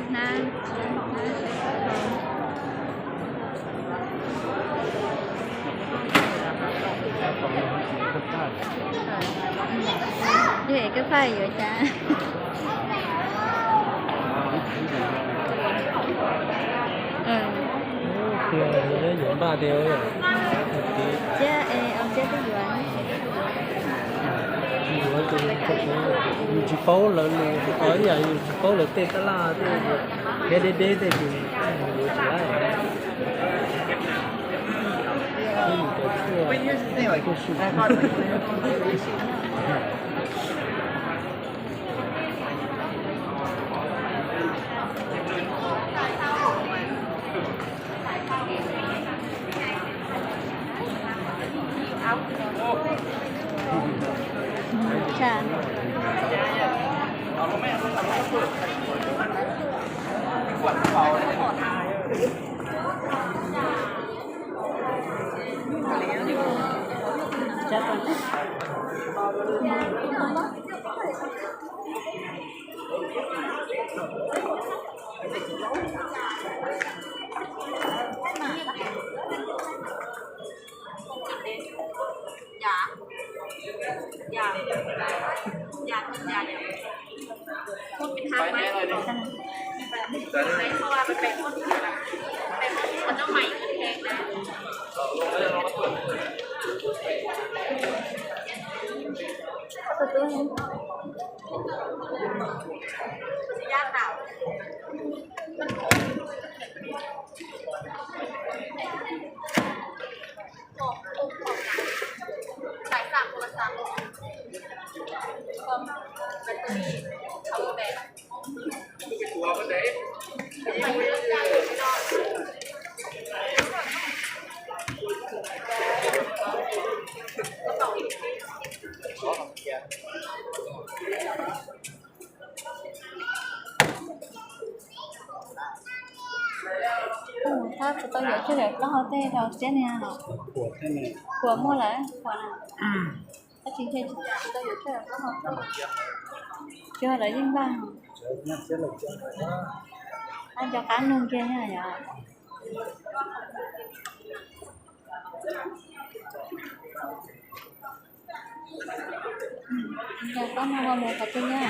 Hnab, yog koj paj yuav cas? Yuav npaj tiag, thiab es ua thiab twb yuav. Tsis yuav ces yus tsis paub lawv lus, yus tsis paub lawv tej tab laj tej, thiab deb deb tej ces yuav tsis laib. Thab puas tau yuav tshuaj daim plaub hau tej rau siab niag los? Puas muaj lawm, puas na? Tab sis ntshe tsis tau yuav tshuaj daim plaub hau tej. Cog lawv yeej npaj. Ab, nco qab nug kiag na yom. Nco qab nug mus qhov twg na.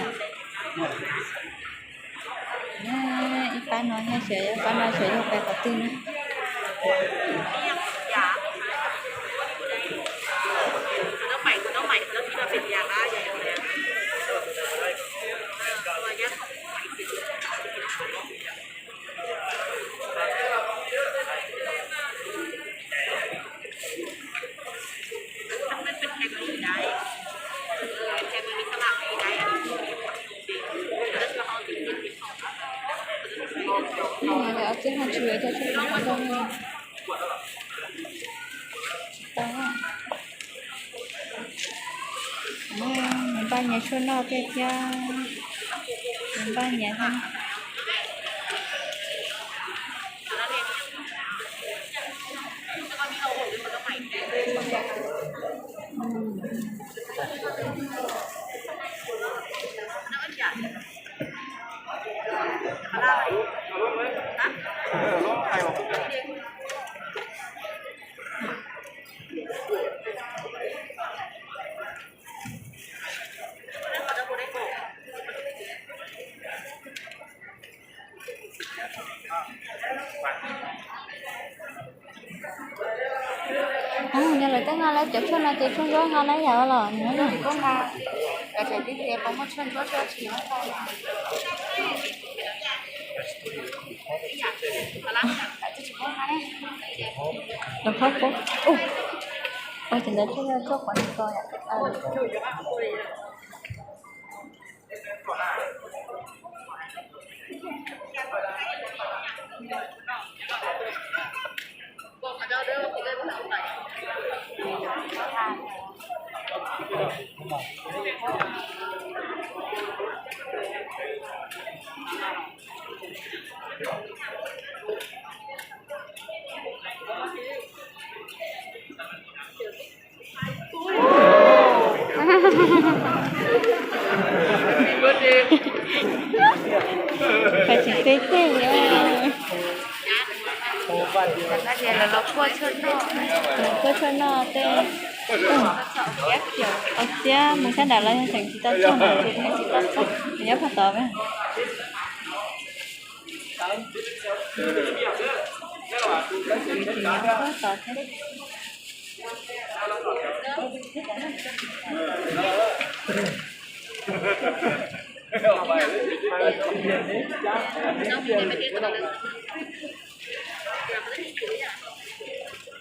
Ib pab no nyob xyov, ib pab no xyov yog pem qhov twg na. Ntawm ob txhiab no tsis yuav cov tshuaj qhov zoo. Tsis tau. Nws npaj nyias tshuaj noj tej thiab, nws npaj nyias thiab. Nyob lawv twb nqa lawv cov tshuaj no ces tshuaj nruab nqa lawv yam los nws los phob pub. Ua ces ntawd tshuaj yog tshuaj quav tsis tau yom. Pais tseem peb teg. Los kuaj tshuaj noj tej. Au txiab mus sab nram los yog tseem tsis tau txog na, tsis tau txog, nyob phaj tod.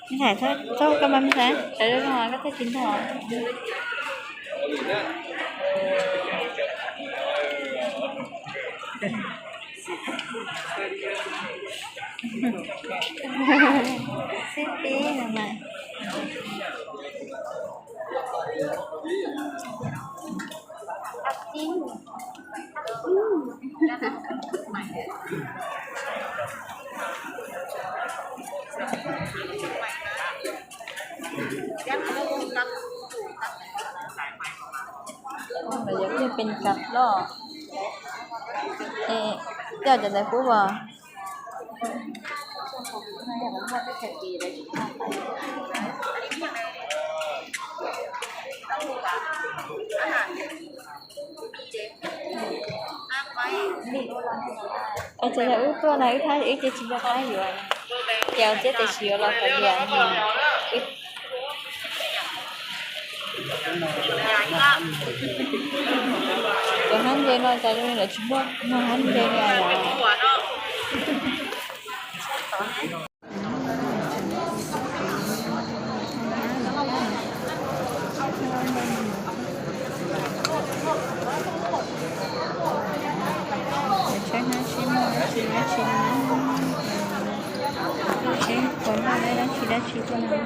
Me ntxhais, txhob koj mas me ntxhais, sawv zoo koj thiaj tsis ntog. Xib tib no mas. Yuav peb pes kas loj. Tej cov ntawd pub as. Ua txawm yog wb tuaj na wb thab wb ces tsis nco qab yuav, ces ua ntej tes tsis yuav los qhov diam. Cov hab nce no cas zoo li lawv tsis muaj mug hab nce li os. Tsheb hnab tsheb muaj dab tsi dab tsi, tsheb kaus noj dab tsi dab tsi tuaj no.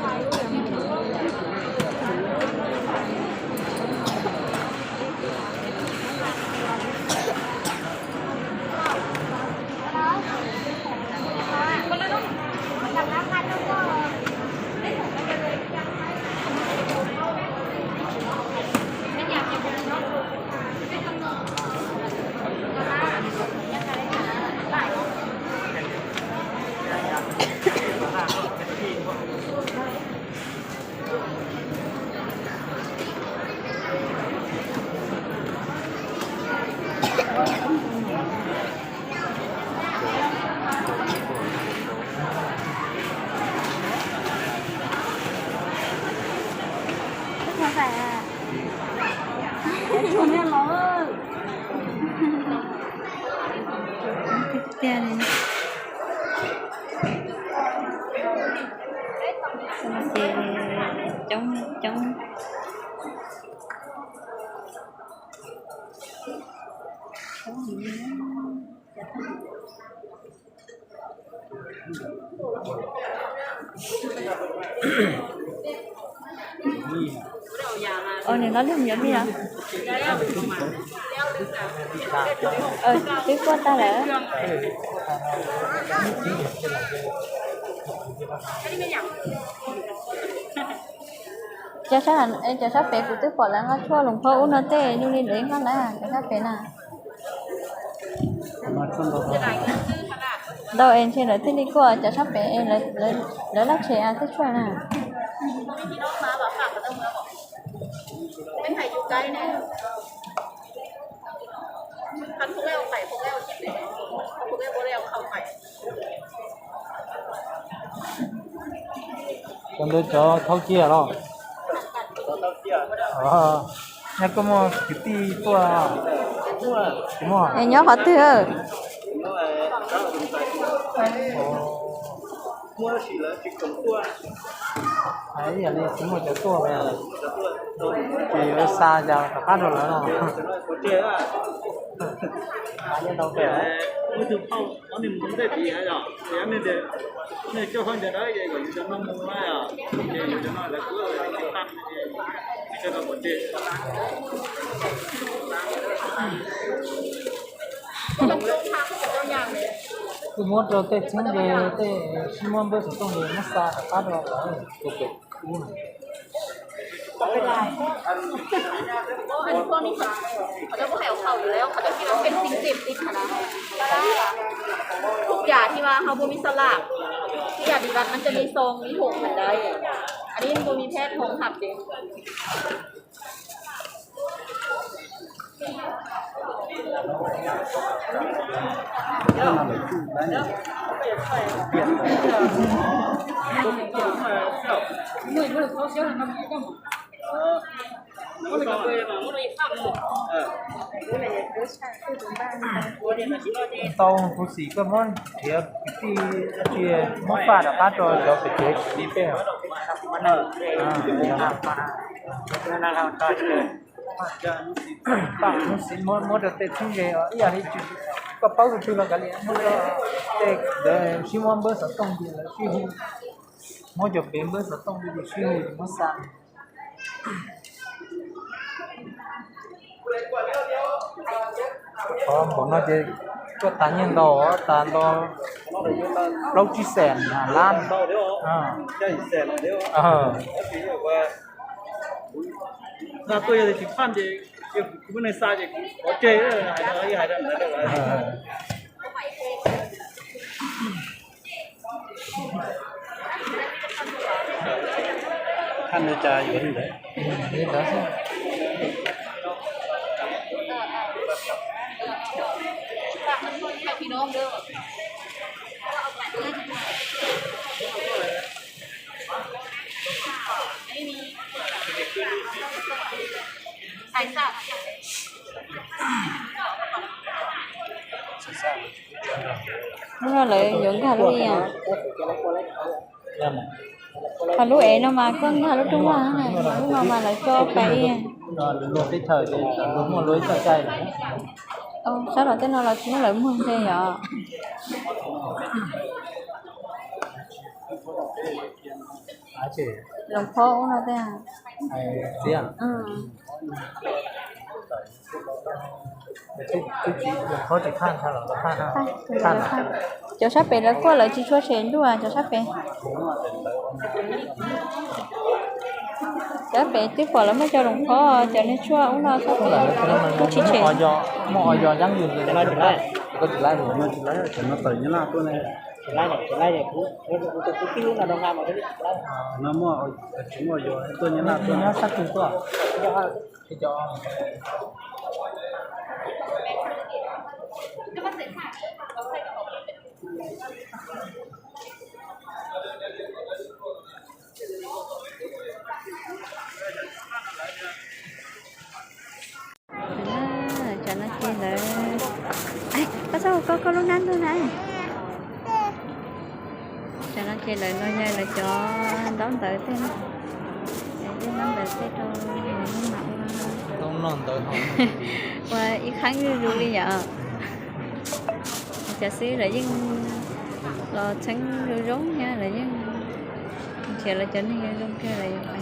Tiag li. Ces coob coob. Ua nim no lub me nyuam mij os. Twb kuaj tag lawm. Cov sab, cov sab pem kuv twb pom lawv nqa tshuaj loos phab ub no tej zoo li lawv nqa lawm cov sab pem na. Ntau es ntshe lawv thiaj li kuaj cov sab pem, lawv laj tshem tej tshuaj na. Cov ntawd cov thauj kiag los? Nyob koj muaj kwv tij tuaj? Tsis muaj. Es nyob qhov twg? Hais ib yam li tsis muaj cov tuaj, ces yuav xa yam rov qab rau lawv no. Kuj muab rau tej txheeb ze tej sib muab npawb xov tooj ces muab xa rov qab rau lawv. Qhov no kuj hais haum haum yus lawm, qhov no เป็นสิ่งเสพติดหั้นนะ ทุกอย่างที่ว่าเฮาบ่มีสลาก ทุกอย่างที่บัตรมันจะมีซองมีถุงหั้นใด อันนี้มันบ่มีแพทย์ห้องหับเด้ Tau kuv xim koj muab nrhiav kwv tij dab tsi muab faj rov qab rau cov pem kev kwv tij peb. Faj hnub xim muab muab rau tej txheeb ze ib yam li koj paub tus twg los kav liam muab rau tej ntawd sib muab npawb xov tooj ces lawv sib hu, muab cov pem npawb xov tooj ces sib hu muab xa. Qhov npaum no ces koj tas nyiaj ntau, tas nto plaub tsib xees lab. Tuaj yog tsis phaj ces kuv muab neeg xa ces kuv pov tseg, hais rau ntawd. Phaj li cas yuav li ntawd. Hnub no lawv yuav nkag lub ib a? Ho lub ev no mas koj nkag lub rooj vag na, lub no mas lawv coj pais ib. Luag teb chaws ces luag muaj luag ib txoj cai. Sab tom tej no los tsis muaj lawv muag ntshe yom. Loos phob ub no tej. Cov sab pem lawv kuaj lawv tsis tshua tshem ntuj, cov sab pem. Cov pem twb pom lawv muaj cov loos phob, cov niag tshuaj ub no txhob pem kuj tsis tshem. Muaj o yos yeeb yus ntawd. Tsis laib, tsis laib, tsis laib, tsis laib. Nyob sab twg tuaj? Tsam no ces lawv, koj txhob hu koj, koj lub hnab ntug na. Tsam no ces lawv no yog lawv cov ntaub ntawv tej, tej ntaub ntawv tej rau mam ua, ua ib qhaab zuj zus li yom. Cov xib lawv yeej los txheeb zoo zoo thiab, lawv yeej nrhiav lawv cov neeg zoo zoo kawg lawm.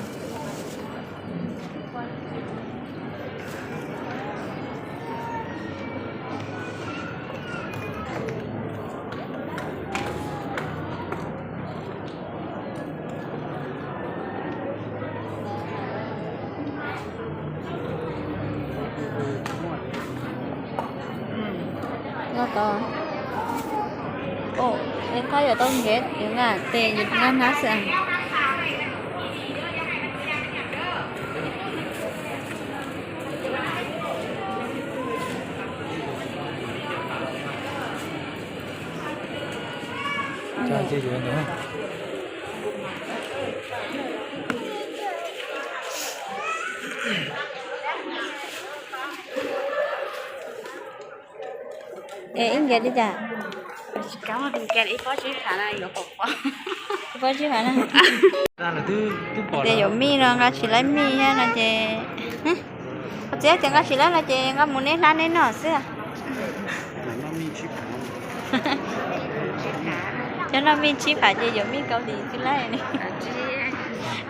Nyob tod, es koj yuav tau nkev yuav nqa tes yuav nqa hnab xwb. Es ib nkias li cas? Ib pob tsib phav na. Tias yuav mij los nqa tsis laib mij thiab no ces, qhov txiv tias nqa tsis laib no ces nqa mus neb hlab neb noj xwb. Cov noj mij tsib phav ces yuav mij Kaus Lim xwb lauj.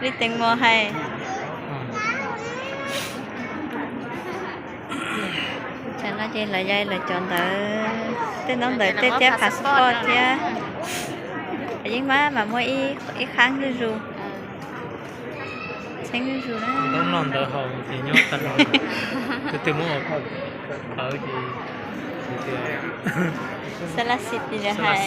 Li teev mos hais. Tsam no ces lawv yog lawv cov ntawv, tej ntaub ntawv tej thiab passport thiab, yeej maj mam muab ib qhaab zuj zus, txheeb zuj zus na. Ntaub no ntawv haus ces nyob tag los, tus twg muab ua phauj. Xab laj xis tis lawv hais.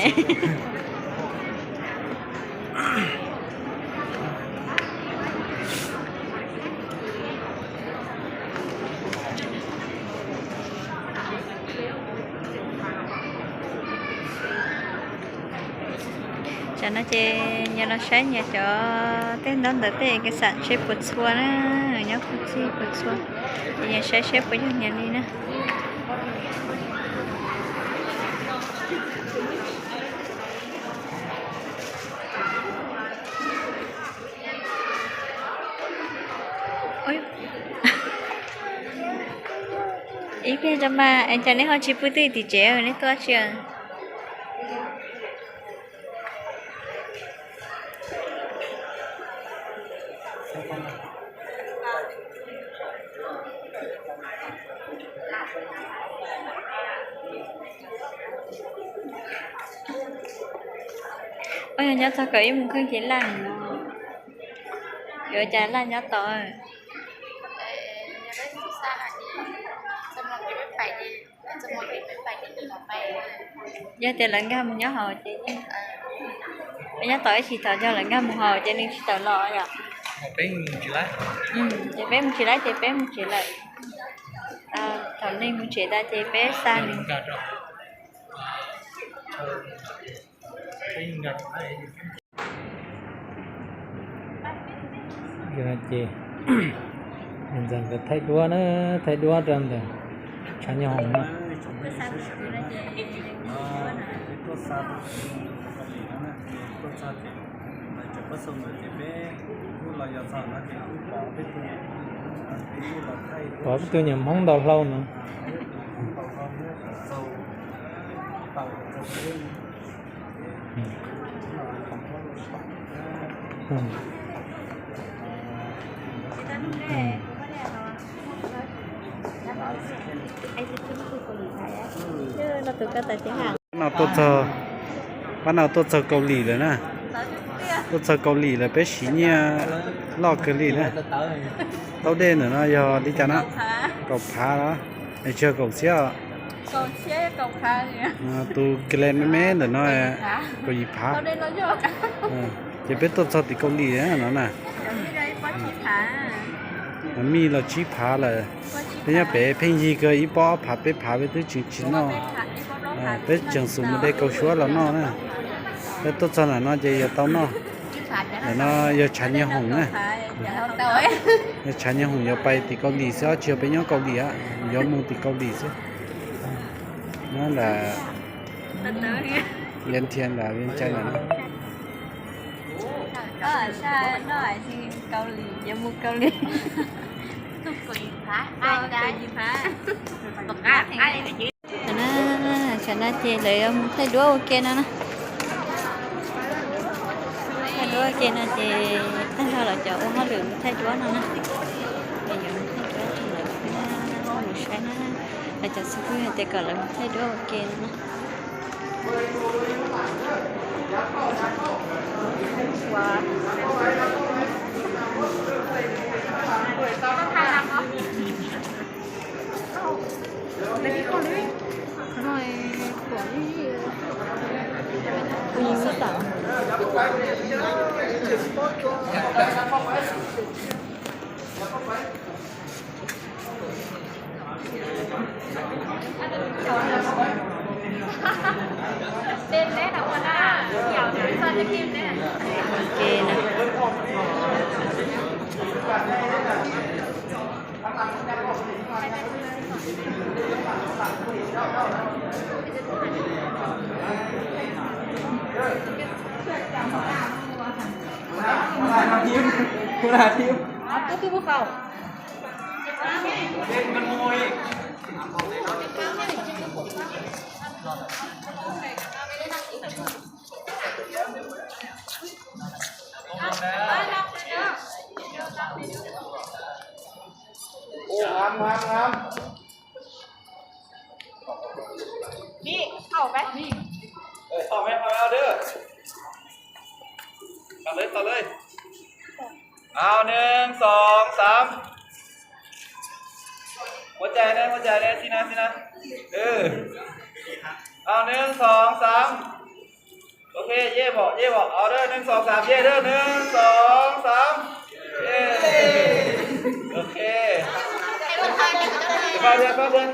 Tsam no ces nyias los saib nyias cov tej ntaub ntawv tej kem xam seb puas txhua na, nyob puas txhij puas txhua, ces nyias saib seb puas yog nyias li na. Ib pliag tso mas, es cas neb ho tsis pw twj tim tsev, neb tuaj tsi? Ua yog nyob txog kaum ib mus kheej ces laj no, yuav cas laj nyob tod. Yog tias lawv nkag mus nyob hauv ces, nyob tod ib tsis tau, yog lawv nkag mus hauv ces nws tsis tawm los yom. Ces peb mus tsis laib ces peb mus tsev lawm. Thaum nws mus tsev tas ces peb xa nws. Ces ntxawm nkawd thaij duab na, thaij duab rau ntawm tshav nyob hoom no. Pom peb tug nyuam Hmoob ntau hlau no. Pab no tuaj txog, pab no tuaj txog Kaus Lim lawm na. Tuaj txog Kaus Lim lawm peb siv nyiaj loj kawg li na. Taub dej ntawm no yog li cas no? Kaum phav los? Es tsis yog kaum txhiab os. Tus kis le me me ntawm no kaum yim phav. Ces peb tuaj txog tim Kaus Lim no na. Mas mij los tsib phav lawm. Peb nyob pem pheej yig kawg ib pob ob phav peb phav peb twb tseem tsis noj. Peb tseem xub mus de kaus suab los noj na. Peb tuaj txog ntawm no ces yuav tau noj. Ntawm no yog tshav nyiaj hoom na. Yog tshav nyiaj hoom yuav pais tim Kaus Lim xwb, tsis yog peb nyob Kaus Lim, yuav mus tim Kaus Lim xwb. Nyob nram Vias Thias nram Vias Cai ntawm no. Tam no ces lawv yuav mus thaij duab ua ke no na. Thaij duab ua ke no ces tag nrho lawv cov ua hauj lwm mus thaij duab no na. Ces yuav mus thaij duab rau lawv na, mus saib na. Lawv cov xib hwb hais tias kom lawv mus thaij duab ua ke no na. Ao, hneev, xoom, xaam. Ua ca Nais, nais, nais, xi na, xi na. Au, hneev, xoom, xaam. Ok, yej vom, yej vom, au, dawb, hneev, xoom, xaam, yej, dawb, hneev, xoom, xaam. Ok. Koj thiab, koj thiab.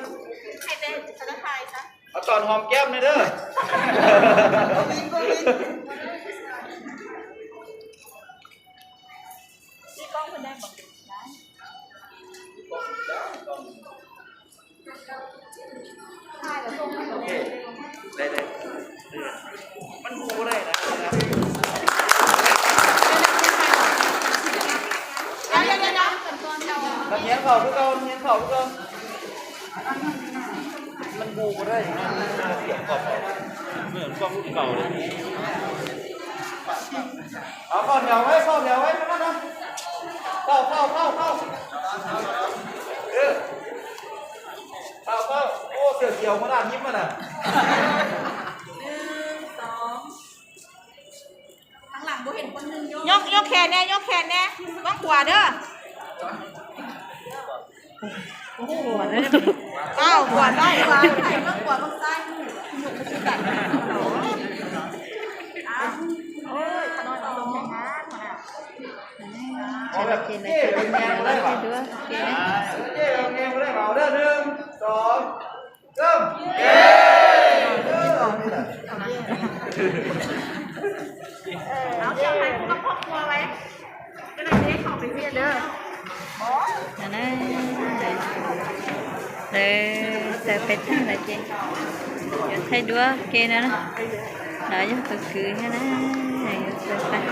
Tos hom keb ne dawb. Nyiam qhov kub kau, nyiam qhov kub kau. Phauj, phauj, phauj, phauj. Phauj, phauj, ua xyem xyem muaj dab nyib mas na. Nyob, nyob khes ne, nyob khes ne, koob kuam dawb. Tau, kuam tau, kuam. Ces lawv ces lawv thaij duab ke. Lawv txawm pem tag lawm ces yuav thaij duab ke no na. Lawv yog tus kwv thiab na, yuav txawm pem.